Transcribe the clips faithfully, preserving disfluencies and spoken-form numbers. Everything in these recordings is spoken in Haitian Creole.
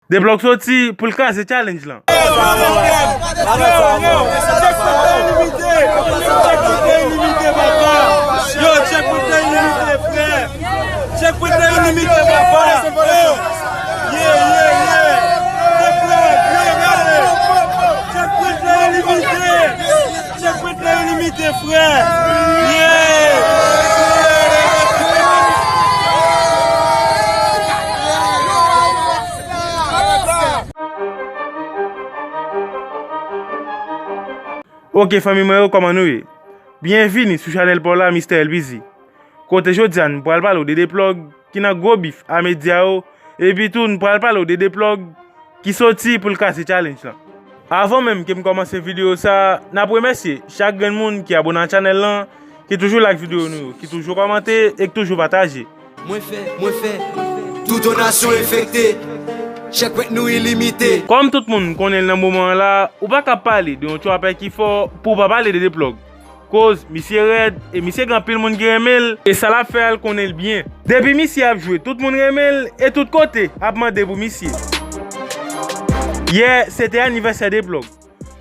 Deblòk soti pou l kraze challenge lan. Yo, yo, yo, Checkpoint la ilimite. Yo, Checkpoint la ilimite, frè. Checkpoint la ilimite, papa. Yo. Yeah, yeah, yeah. Checkpoint la ilimite. Checkpoint la ilimite, frè. Yeah. Ok, fanmi mwen yo, kòman nou ye? Byenvini sou chanèl pa w la, Mistè L B Z. Kote jodi a, n pral pale w de Deplug ki nan gwo bif a medya yo, epi tou n pral pale w de Deplug ki soti pou l kase challenge lan. Avan menm ke m kòmanse videyo sa, n ap remèsye chak grenn moun ki abone a chanèl lan, ki toujou like videyo nou yo, ki toujou kòmante e ki toujou pataje. Mwen fè, mwen fè, tout yon nasyon enfekte. Checkpoint nou ilimite. Kòm tout moun konnen l nan moman an la, ou pa ka pale de yon trapper ki fò pou w pa pale de Deplug. Koz, misye rèd, e misye gen anpil moun ki renmen l, e sa l ap fè a l konnen l byen. Depi misye ap jwe, tout moun renmen l, e tout kote ap mande pou misye. Yè, se te anivèsè Deplug.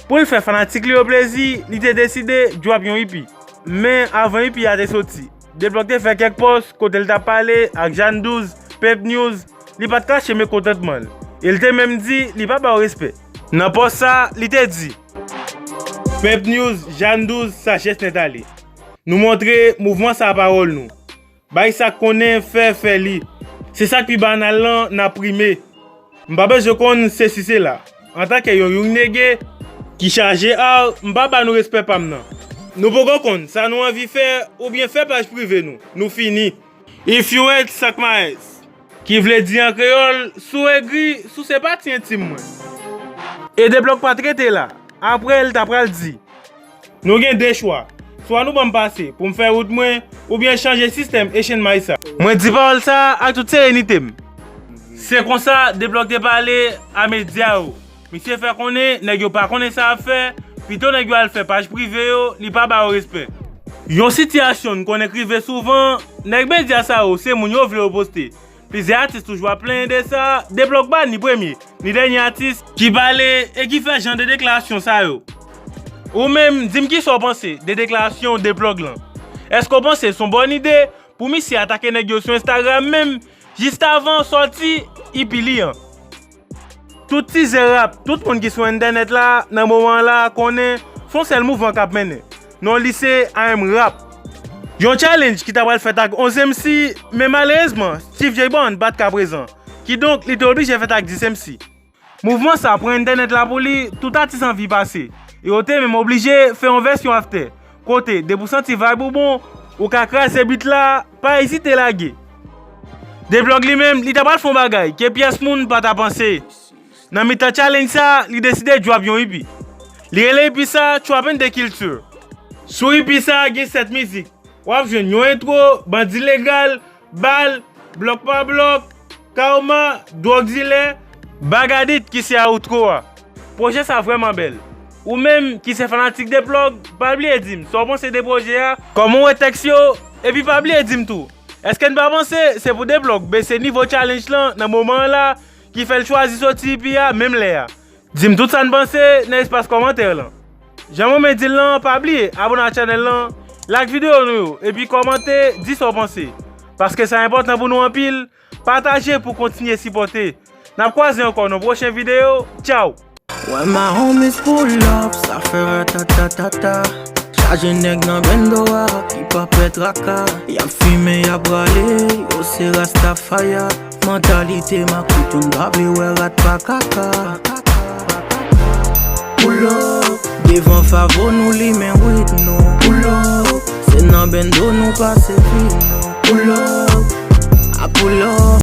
Pou l fè fanatik li yo plezi, li te deside drop yon E P. Men avan E P a te soti, Deplug te fè kèk pòs kote l t ap pale ak Jeanne Douze, Pep News, li pa t kache mekontantman l. E l te menm di li pa ba yo respè. Nan pòs sa, li te di, Pep News, Jeanne Douze, sajès nèt ale. Nou montre mouvman sa a pawòl nou. Bay sa k konnen fè, fè li. Se sa k pi banal lan, n ap prime. M pa bezwen konn sesi sela. Antanke yon young nèg ki chaje ar, m pa ba nou respè pa m nan. Nou poko konn sa nou anvi fè oubyen fè paj prive nou. Nou fini. If you hate, suck my ass. Ki vle di an kreyòl, si w egri, souse pati entim mwen. E Deplug pa t rete la. Apre l ta pral di, nou gen de chwa. Swa nou ban m pase pou m fè wout mwen, oubyen chanje sistèm echanj may sa. Mwen di pawòl sa a ak tout serenite m. Se konsa Deplug te pale a medya yo. Misye fè konnen nèg yo pa konnen sa y ap fè, pito nèg yo al fè paj prive yo, li pa ba yo respè. Yon sitiyasyon n konnen k rive souvan, nèg medya sa yo se moun yo vle yo poste. Plizyè atis toujou ap plenyen de sa, Deplug pa ni premye, ni dènye atis ki pale e ki fè jan de deklarasyon sa yo. Ou menm, di m kisa w panse de deklarasyon Deplug lan. Èske w panse se yon bòn ide pou misye atake nèg yo sou Instagram menm, jis avan sòti E P li an? Tout tizè rap, tout moun ki sou entènèt la, nan moman an la, konnen se yon sèl mouvman k ap mennen. Non li se I Am Rap. Yon challenge ki ta pral fèt ak onz M C, men malerezman, Steve J Bond pa t ka prezan. Kidonk, li te oblije fèt ak dis M C. Mouvman sa pran entènèt la pou li, tout atis anvi pase. E yo te menm oblije fè yon vèsyon after. Kote, depi w santi vibe ou bon, ou ka kraze beat la, pa ezite lage. Deplug li menm, li ta pral fè yon bagay ke pyès moun pa ta panse. Nan mitan challenge sa, li deside drop yon E P. Li rele E P sa Trap and the Culture. Sou E P sa, gen sèt mizik. W ap jwenn yon entwo, Bandi Legal, Bal, Blòk pa Blòk, Karma, Dwòg Dilè, Bagadit ki se outro a. Pwojè sa vrèman bèl. Ou menm ki se fanatik Deplug, pa bliye di m sa w panse de pwojè a, kòman w wè tèks yo, epi pa bliye di m tou, èske n pa panse se pou Deplug bese nivo challenge lan nan moman an la ki fè l chwazi soti E P a menm lè a? Di m tout sa n panse nan espas kòmantè lan. Jan mwen menm di l lan, pa bliye abone a chanèl lan, like videyo nou yo, epi kòmante, di sa w panse. Paske sa enpòtan pou nou anpil, pataje pou kontinye sipòte. N ap kwaze ankò nan pwochen videyo. Tchaw! When my homies pull up, sa fè ratatatata. Chaje nèg nan bendo a, ki pa pè traka. Y ap fimen, y ap rale, yo se Rastafaya. Mantalite makout, youn pa vle wè rat pa kaka. Pull up, devan Favo nou limen wid nou. Pull up, se nan bendo nou pase vi nou. Pull up, a pull up.